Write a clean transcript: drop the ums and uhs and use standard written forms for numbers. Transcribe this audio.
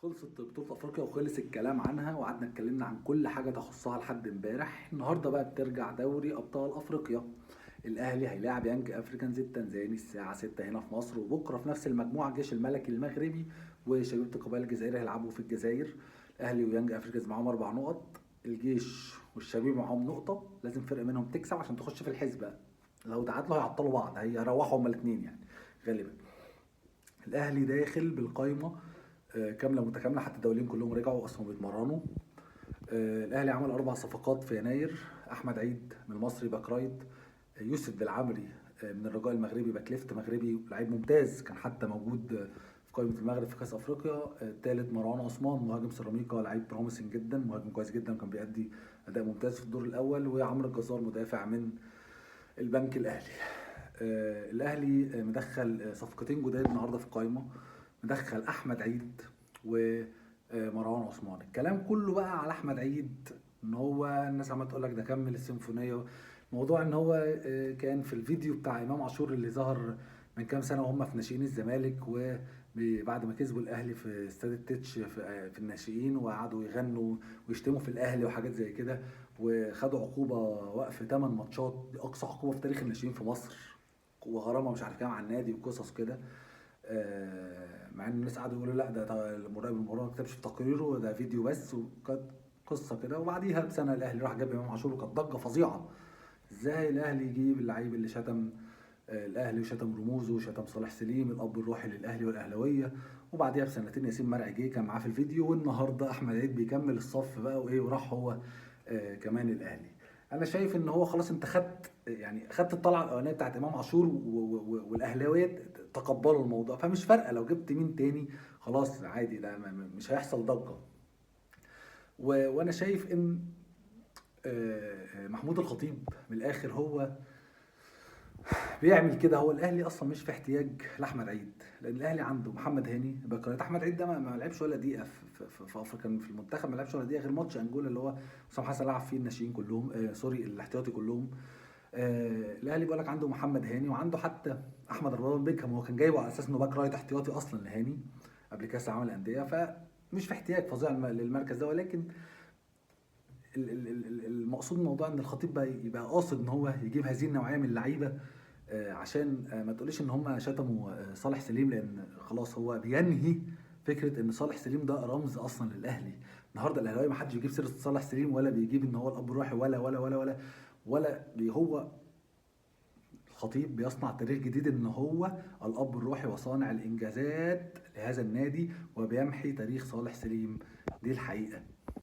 خلصت بطولة افريقيا وخلص الكلام عنها، وقعدنا اتكلمنا عن كل حاجة تخصها لحد امبارح. النهارده بقى بترجع دوري ابطال افريقيا. الاهلي هيلاعب يانج افريكانز التنزاني الساعة 6 هنا في مصر، وبكره في نفس المجموعة الجيش الملكي المغربي وشبيبة القبائل الجزائري هيلعبوا في الجزائر. الاهلي ويانج افريكانز معاهم 4 نقط، الجيش والشبيبة معاهم نقطة، لازم فرق منهم تكسب عشان تخش في الحسبة. لو تعادلوا هيعطلوا بعض، هيروحوا هما الاثنين يعني غالبا. الاهلي داخل بالقايمة كاملة متكاملة، حتى الدوليين كلهم رجعوا اصلا بيتمرنوا. الاهلي عمل 4 صفقات في يناير: احمد عيد من المصري back right، يوسف بالعمري من الرجاء المغربي back left مغربي لعيب ممتاز، كان حتى موجود في قائمة المغرب في كاس افريقيا. الثالث مروان عثمان مهاجم سيراميكا، لعيب promising جدا، مهاجم كويس جدا، كان بيأدي اداء ممتاز في الدور الاول. وعمرو الجزار مدافع من البنك الاهلي. الاهلي مدخل صفقتين جداد النهارده في القايمة، مدخل احمد عيد ومروان عثمان. الكلام كله بقى على احمد عيد، ان هو الناس عماله تقول لك ده كمل السيمفونية. موضوع ان هو كان في الفيديو بتاع امام عاشور اللي ظهر من كام سنة وهم في ناشئين الزمالك، وبعد ما كسبوا الاهلي في استاد التتش في الناشئين، وقعدوا يغنوا ويشتموا في الاهلي وحاجات زي كده، وخدوا عقوبه وقف 8 ماتشات، دي اقصى عقوبه في تاريخ الناشئين في مصر، وغرامه مش عارف كام على النادي وقصص كده. مع ان الناس قعدوا يقولوا لا ده المراقب المباراة ما كتبش في تقريره، ده فيديو بس، وكانت قصة كده. وبعديها بسنة الاهلي راح جاب امام عاشور، وكانت ضجه فظيعة. ازاي الاهلي يجيب اللعيب اللي شتم الاهلي وشتم رموزه وشتم صالح سليم الاب الروحي للاهلي والاهلاويه؟ وبعديها بسنتين ياسين مرعي جه كان معاه في الفيديو، والنهارده احمد عيد بيكمل الصف بقى وايه، وراح هو كمان الاهلي. انا شايف ان هو خلاص انت خدت، يعني خدت الطلعة الاولانية بتاعت امام عاشور والاهلاويه تقبلوا الموضوع، فمش فارقه لو جبت مين تاني، خلاص عادي، ده مش هيحصل ضجه. وانا شايف ان محمود الخطيب من الاخر هو بيعمل كده. هو الاهلي اصلا مش في احتياج لاحمد عيد، لان الاهلي عنده محمد هاني back right. احمد عيد ده ما لعبش ولا دقيقة في افريقيا، في المنتخب ما لعبش ولا دقيقة غير ماتش انجولا اللي هو حسام حسن لعب فيه الناشئين كلهم، sorry الاحتياطي كلهم. الاهلي بيقول لك عنده محمد هاني، وعنده حتى احمد رمضان بيكهام، هو كان جايبه على اساس انه back right احتياطي اصلا لهاني قبل كاس العالم للاندية، فمش في احتياج فظيع للمركز ده. ولكن المقصود من الموضوع ان الخطيب بقى يبقى قاصد ان هو يجيب هذه النوعية من اللعيبة، عشان ما تقوليش ان هم شتموا صالح سليم، لان خلاص هو بينهي فكرة ان صالح سليم ده رمز اصلا للاهلي. النهارده الاهلاوي ما حدش بيجيب سيره صالح سليم، ولا بيجيب ان هو الاب الروحي، ولا ولا ولا ولا ولا هو الخطيب بيصنع تاريخ جديد ان هو الاب الروحي وصانع الانجازات لهذا النادي، وبيمحي تاريخ صالح سليم. دي الحقيقة.